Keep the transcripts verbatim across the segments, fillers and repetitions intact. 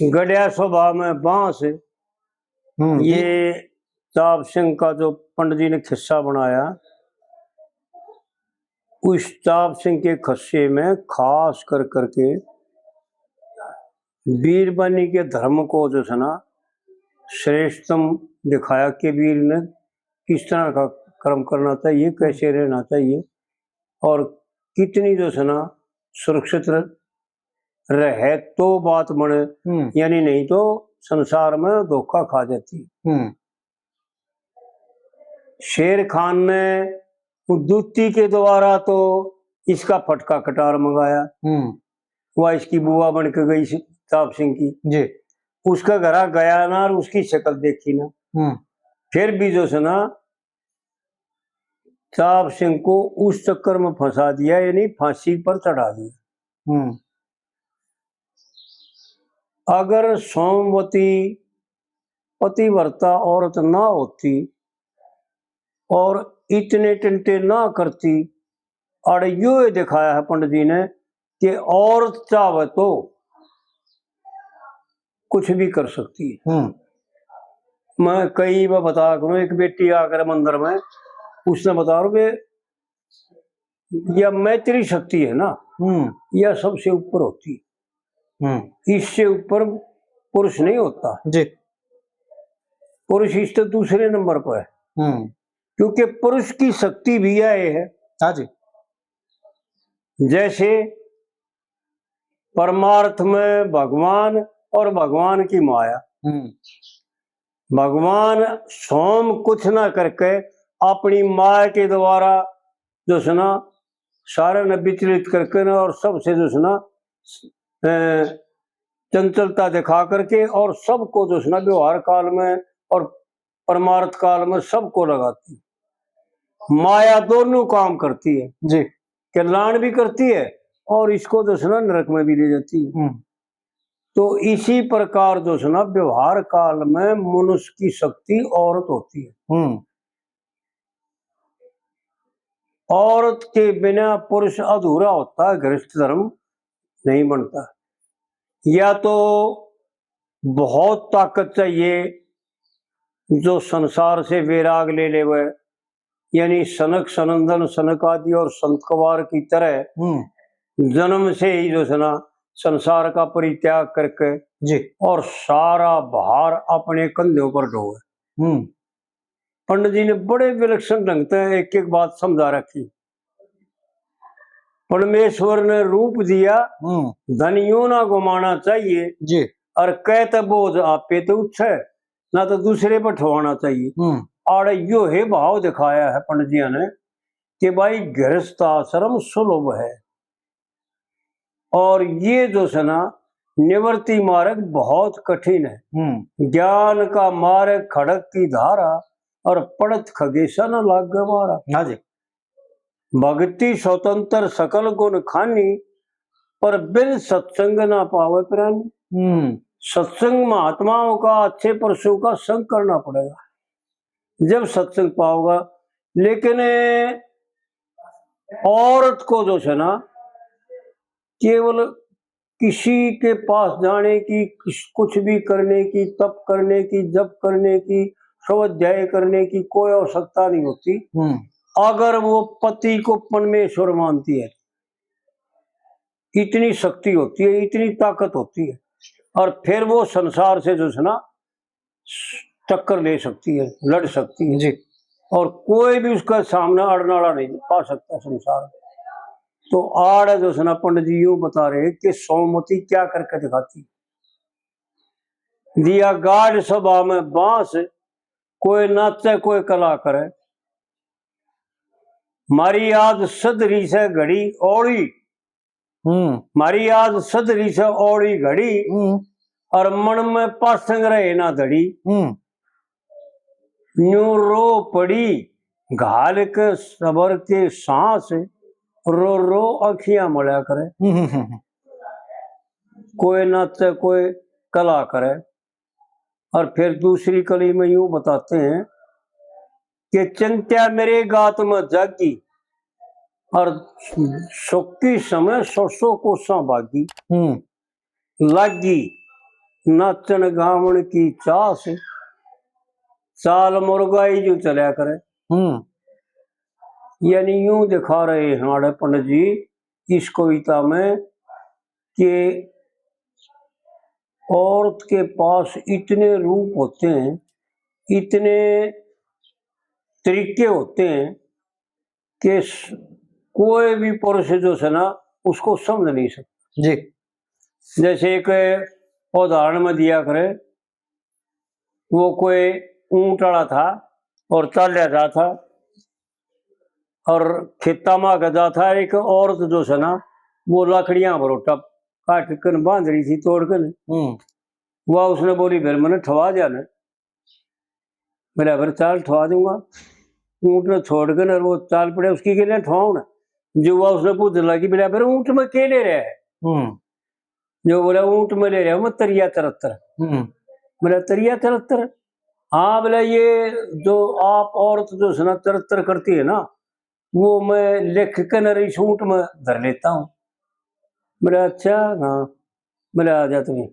गड़िया स्वभाव में बांस। हम्म, ये ताप सिंह का जो पंडित जी ने खिस्सा बनाया, उस ताप सिंह के खिस्से में खास कर करके बीरबानी के धर्म को जो है ना श्रेष्ठतम दिखाया कि वीर ने किस तरह का कर्म करना चाहिए, कैसे रहना चाहिए और कितनी जो है ना सुरक्षित रहे तो बात बने, हम्म। यानी नहीं तो संसार में धोखा खा जाती। हम्म। शेर खान ने दूती के द्वारा तो इसका फटका कटार मंगाया। हम्म। वह इसकी बुआ बन के गई ताप सिंह की। जी। उसका घरा गया ना और उसकी शक्ल देखी ना। हम्म। फिर भी जो है ना ताप सिंह को उस चक्कर में फंसा दिया, यानी फांसी पर चढ़ा दिया। हम्म। अगर सोमवती पतिव्रता औरत ना होती और इतने टंटे ना करती, और यो दिखाया है पंडित जी ने कि औरत चाहे तो कुछ भी कर सकती है। हम्म। मैं कई बार बता करूँ, एक बेटी आकर मंदिर में, उसने बता रहा कि या मैत्री शक्ति है ना, हम्म। या सबसे ऊपर होती है। हम्म। इससे ऊपर पुरुष नहीं होता। जी। पुरुष इससे दूसरे नंबर पर है। हम्म। क्योंकि पुरुष की शक्ति भी यह है। हाँ जी। जैसे परमार्थ में भगवान और भगवान की माया। हम्म। भगवान स्वयं कुछ ना करके अपनी माया के द्वारा जो है ना सारे ने विचलित करके ना और सबसे जो है ना, अ, चंचलता दिखा करके और सबको जो है ना व्यवहार काल में और परमार्थ काल में सबको लगाती। माया दोनों काम करती है, जी। कल्याण भी करती है और इसको जो है ना नरक में भी ले जाती है। हम्म। तो इसी प्रकार जो है ना व्यवहार काल में मनुष्य की शक्ति औरत होती है। हम्म। औरत के बिना पुरुष अधूरा होता है, गृहस्थ धर्म नहीं बनता। या तो बहुत ताकत चाहिए जो संसार से वैराग ले लेवे, यानी सनक सनंदन सनक आदि और संत कुमार की तरह हम्म। जन्म से ही जो है ना संसार का परित्याग करके जी। और सारा भार अपने कंधों पर ढोवे। हम्म। पंडित जी ने बड़े विलक्षण ढंग से एक एक बात समझा रखी। परमेश्वर ने रूप दिया, हम्म। धन यूं ना घुमाना चाहिए, जी। और कहते बोझ आपे तो उच्छे, ना तो दूसरे पर ठवाना चाहिए। हम्म। आड़े यो है भाव दिखाया है पंडित जी ने कि भाई गृहस्थ आश्रम सुलभ है। और ये जो है ना निवृत्ति मार्ग बहुत कठिन है। हम्म। ज्ञान का मार्ग खड़ग की धारा और पड़त खगेशा न लागे मारा। हाँ जी। भक्ति स्वतंत्र सकल गुण खानी, पर बिन सत्संग ना पावे प्राणी। हम्म। सत्संग महात्माओं का, अच्छे पुरुषों का संग करना पड़ेगा, जब सत्संग पाओगा। लेकिन औरत को जो है ना, केवल किसी के पास जाने की, किस-, कुछ भी करने की, तप करने की, जप करने की, स्वाध्याय करने की कोई आवश्यकता नहीं होती। हम्म। अगर वो पति को परमेश्वर मानती है, इतनी शक्ति होती है, इतनी ताकत होती है, और फिर वो संसार से जो है ना टक्कर ले सकती है, लड़ सकती है। जी। और कोई भी उसका सामना अड़ने वाला नहीं पा सकता संसार में। तो आड़ जो है ना पंडित जी यूं बता रहे कि सोमवती क्या करके दिखाती। दिया गाढ़ सभा में बांस, कोई नाचे कोई कला करे। मारी याद सधरी से घड़ी ओली, हम्म। मारी याद सधरी से ओली घड़ी, हम्म। और मन में पासंग रहे ना धड़ी। हम्म। न्यू रो पड़ी, घाल के सबर के सांस, रो रो अखियां मल्या करे। हम्म, हम्म, हम्म। कोई नाचे, कोई कला करे। और फिर दूसरी कली में यूं बताते हैं कि चिंत्या मेरे गात में जागी, और सुखी समय सौ सौ कोसां भागी। हम्म। लागी, नाचण गावण की चाह से, चाल मुर्गा ही जो चल्या करे। हम्म। यानी यूं दिखा रहे हैं हमारे पंडित जी इस कविता में कि औरत के पास इतने रूप होते हैं, इतने तरीके होते हैं कि स-, कोई भी पुरुष जो है ना, उसको समझ नहीं सकता। जी। जैसे एक उदाहरण में दिया करे, वो कोई ऊंट वाला था और चाल्या जा था और खेता में आगे जा था, एक औरत जो है ना, वो लकड़ियां भरोटा काट कर बांध रही थी, तोड़ कर। हम्म। वह उसने बोली, "फिर मैंने ठवा दिया ना।" मेरा फिर चाल ठवा दूंगा। ऊंट ने छोड़ के ना वो चाल पड़े, उसकी के लिए ठवाऊं ना। जो हुआ उसने पूछ लगी, "बेटा, फिर ऊंट में के ले रहा है?" हम्म। जो बोला, "ऊंट में ले रहा हूं मैं तरिया चरत्तर।" हम्म। मेरा तरिया चरत्तर? हाँ, बोला, "ये जो आप औरत जो है ना चरत्तर करती है ना, वो मैं लिख के ना इस ऊंट में धर लेता हूँ।" मेरा, "अच्छा, हाँ।" मेरा, "आ जा तुम्हें।"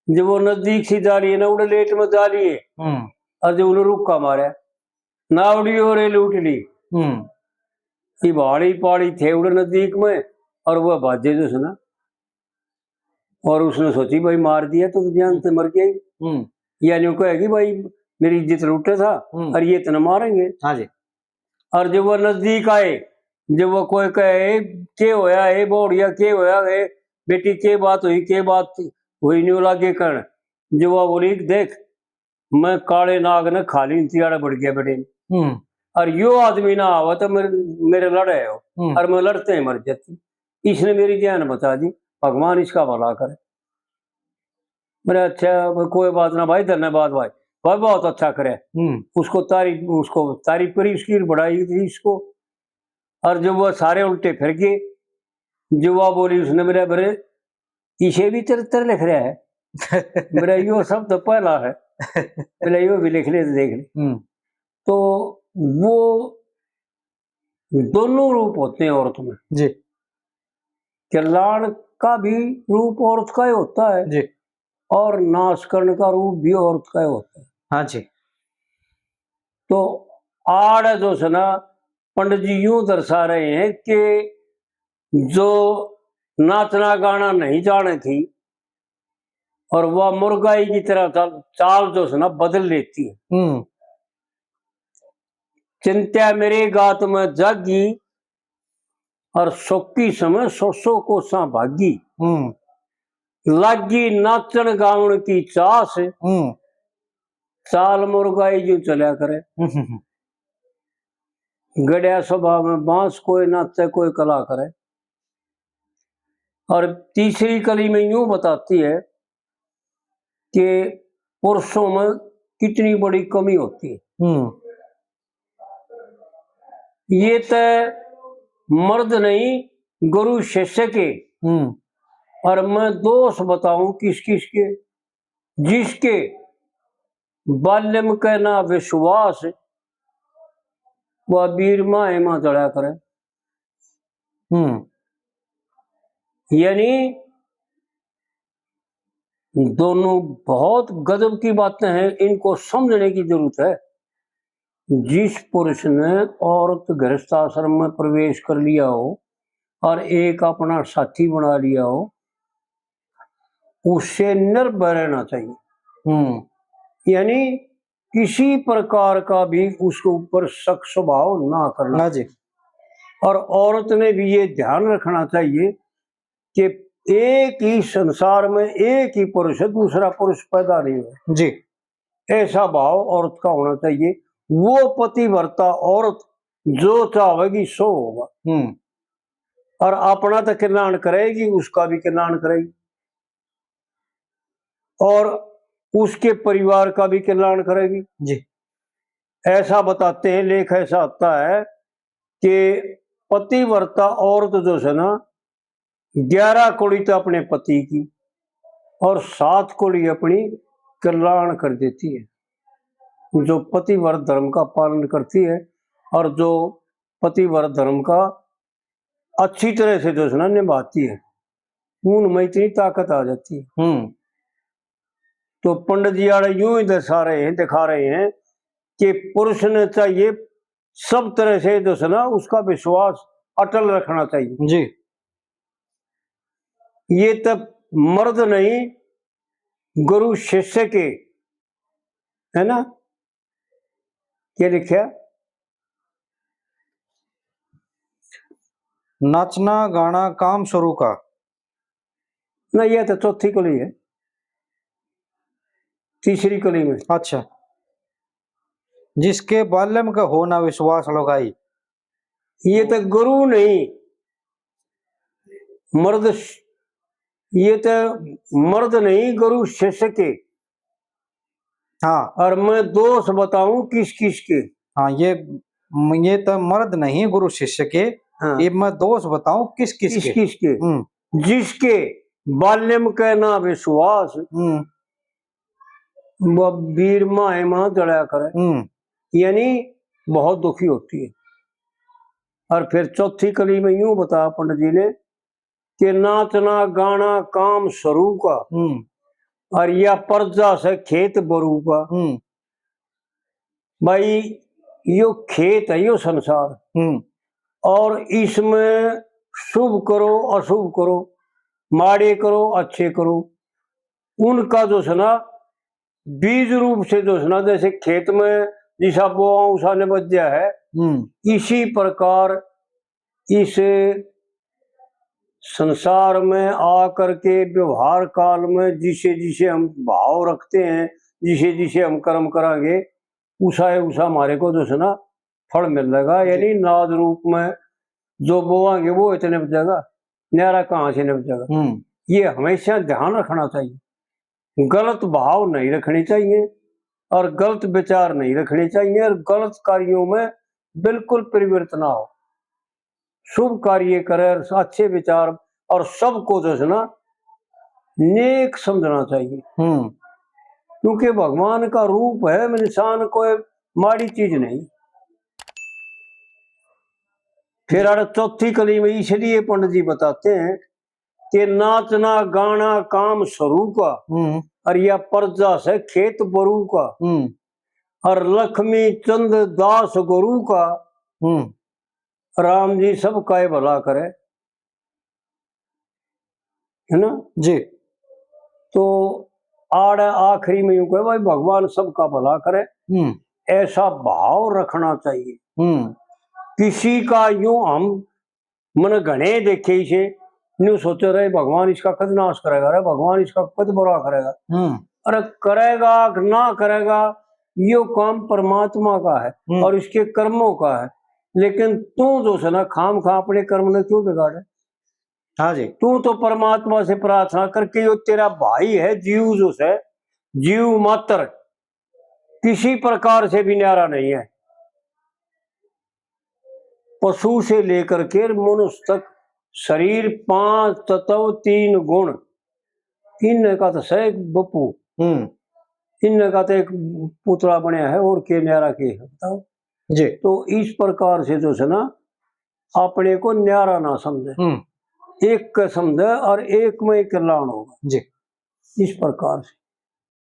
जब वो नजदीक से जा लिए ना, उड़े लेट में जा लिए, हम्म। और जब उन्हें रुक्का मारा, नावड़ी और ये लूट ली। हम्म। ये भाड़ी पाड़ी थे उड़े नजदीक में, और वो भाजे जो है ना, और उसने सोची, "भाई, मार दिया तो जान से मर गया ही।" हम्म। यानी वो कहेगी, "भाई, मेरी इज्जत लूटे था, हम्म। और ये इतना मारेंगे।" हाँ जी। और जब वो नजदीक आए, जब वो कोई कहे, "के होया, ए बोड़िया, के होया, ए बेटी, के बात हुई, के बात हुई?" न्यू लागे कण, जब वो बोली, "देख, मैं काले नाग ने खा ली, तियाड़ा बढ़ गया बेटे।" हम्म। और यो आदमी ना आवे तो मेरे, मेरे लड़े हो, हम्म। और मैं लड़ते ही मर जाती। इसने मेरी जान बचा दी, भगवान इसका भला करे। मेरा, "अच्छा, कोई बात ना भाई, धन्यवाद भाई, भाई बहुत अच्छा करे।" हम्म। उसको तारीफ, उसको तारीफ करी, उसकी बड़ाई की इसको। और जब वो सारे उल्टे फिर गए, जब वो बोली उसने, मेरा, "बरे, इसे भी चरित्र लिख रहा है?" मेरा, "यो सब तो पहला है।" मेरा, "यो भी लिख ले तो देख ले।" हम्म। तो वो दोनों रूप होते हैं औरत में। जी। कल्याण का भी रूप औरत का ही होता है जी। और नाश करने का रूप भी औरत का ही होता है। हाँ जी। तो आड़ जो है ना, पंडित जी यूं दर्शा रहे हैं कि जो नाचना गाना नहीं जाने थी और वह मुर्गाई की तरह चाल, चाल जो है ना, बदल लेती है। हम्म। चिंत्या मेरे गात में जागी और सोकी समय सौ सौ कोसां भागी। हम्म। लागी नाचण गावण की चास, हम्म। चाल मुर्गाई यूं चल्या करे। हम्म, हम्म, हम्म। गड़्या सभा में बांस, कोई नाचे कोई कला करे। और तीसरी कली में यूं बताती है कि पुरुषों में कितनी बड़ी कमी होती है। हम्म। ये तो मर्द नहीं, गुरु शिष्य के। हम्म। और मैं दोष बताऊं किस किस के, जिसके बाल्यम के ना विश्वास, वह वीर माए मां जड़ा करे। हम्म। यानी दोनों बहुत गजब की बातें हैं, इनको समझने की जरूरत है। जिस पुरुष ने औरत गृहस्थ आश्रम में प्रवेश कर लिया हो और एक अपना साथी बना लिया हो, उससे निर्भय रहना चाहिए। हम्म। यानी किसी प्रकार का भी उसके ऊपर शक स्वभाव ना करना। हाँ जी। और औरत ने भी ये ध्यान रखना चाहिए कि एक ही संसार में एक ही पुरुष है, दूसरा पुरुष पैदा नहीं हुआ। जी। ऐसा भाव औरत का होना चाहिए। वो पतिव्रता औरत जो चाहेगी सो होगा। हम्म। और अपना तो कल्याण करेगी, उसका भी कल्याण करेगी और उसके परिवार का भी कल्याण करेगी। जी। ऐसा बताते हैं, लेख ऐसा आता है कि पतिव्रता औरत जो है ना, ग्यारह कौड़ी तो अपने पति की और सात कौड़ी अपनी कल्याण कर देती है। जो पतिव्रत धर्म का पालन करती है और जो पतिव्रत धर्म का अच्छी तरह से जो है ना निभाती है, उनमें इतनी ताकत आ जाती है। हम्म। तो पंडित जी आड़े यूं ही दर्शा रहे हैं, दिखा रहे हैं कि पुरुष ने चाहिए सब तरह से जो है ना, उसका विश्वास अटल रखना चाहिए। जी। ये तो मर्द नहीं, गुरु शिष्य के, है ना? क्या लिखा? नाचना गाना काम शुरू का। ना, यह तो चौथी कली है, तीसरी कली में। अच्छा। जिसके बालम का हो ना विश्वास लगाई। ये तो गुरु नहीं, मर्द श-, ये तो मर्द नहीं, गुरु शिष्य के। हाँ। और मैं दोष बताऊं किस किस के। हाँ, ये, ये तो मर्द नहीं गुरु शिष्य के। हाँ। ये मैं दोष बताऊं किस किस किस के। किस के। हम्म। जिसके बाल्यम के ना विश्वास, हम्म। वो वीर माए मां जड़ा करे। हम्म। यानी बहुत दुखी होती है। और फिर चौथी कली में यूं बताया पंडित जी ने कि नाचना गाना काम सरू का, हम्म। और या प्रजा से खेत बरू का। हम्म। भाई, यो खेत है, यो संसार। हम्म। और इसमें शुभ करो, अशुभ करो, माड़े करो, अच्छे करो, उनका जो है ना, बीज रूप से जो है ना, जैसे खेत में जिसा बोआ उसा निपज जाए, हम्म। इसी प्रकार इस संसार में आकर के व्यवहार काल में जिसे जिसे हम भाव रखते हैं, जिसे जिसे हम कर्म करांगे, उसा है उसा हमारे को जो है ना, फल मिलेगा। जी। यानी नाज रूप में जो बोआंगे वो इतने बचेगा, न्यारा कहाँ से निपजेगा। हम्म। ये हमेशा ध्यान रखना चाहिए। गलत भाव नहीं रखने चाहिए और गलत विचार नहीं रखने चाहिए और गलत कार्यों में बिल्कुल प्रवृत्त ना हो। शुभ कार्य करे और अच्छे विचार और सबको जो है ना, नेक समझना चाहिए। हम्म। क्योंकि भगवान का रूप है, इंसान कोई माड़ी चीज नहीं। फिर आड़े चौथी कली में इसलिए पंडित जी बताते हैं कि नाचना गाना काम सरू का, हम्म। और या प्रजा से खेत बरू का, हम्म। और लक्ष्मी चंद दास गुरु का, हम्म। राम जी सबका ये भला करे, है ना? जी। तो आड़ आखिरी में यूं कहे, भाई, भगवान सबका भला करे, हम्म। ऐसा भाव रखना चाहिए। हम्म। किसी का यूं हम, मैंने घणे देखे इसे, न्यू सोचे रहे, भगवान इसका कद नाश करेगा, रे भगवान इसका कद बुरा करेगा। हम्म। अरे, करेगा कि ना करेगा, यो काम परमात्मा का है, हम्म। और इसके कर्मों का है। लेकिन तू जो है ना, खाम खा अपने कर्म ने क्यों बिगाड़े? हाँ जी। तू तो परमात्मा से प्रार्थना करके, यो तेरा भाई है, जीव जो है, जीव मात्र, किसी प्रकार से भी न्यारा नहीं है। पशु से लेकर के मनुष्य तक शरीर, पांच तत्व, तीन गुण, इनका तो सै बपू, हम्म। इनका तो एक पुतला बनया है, और के न्यारा के है, बताओ? जी। तो इस प्रकार से जो है ना, अपने को न्यारा ना समझे, हम्म। एक का समझे और एक में कल्याण होगा। जी। इस प्रकार से।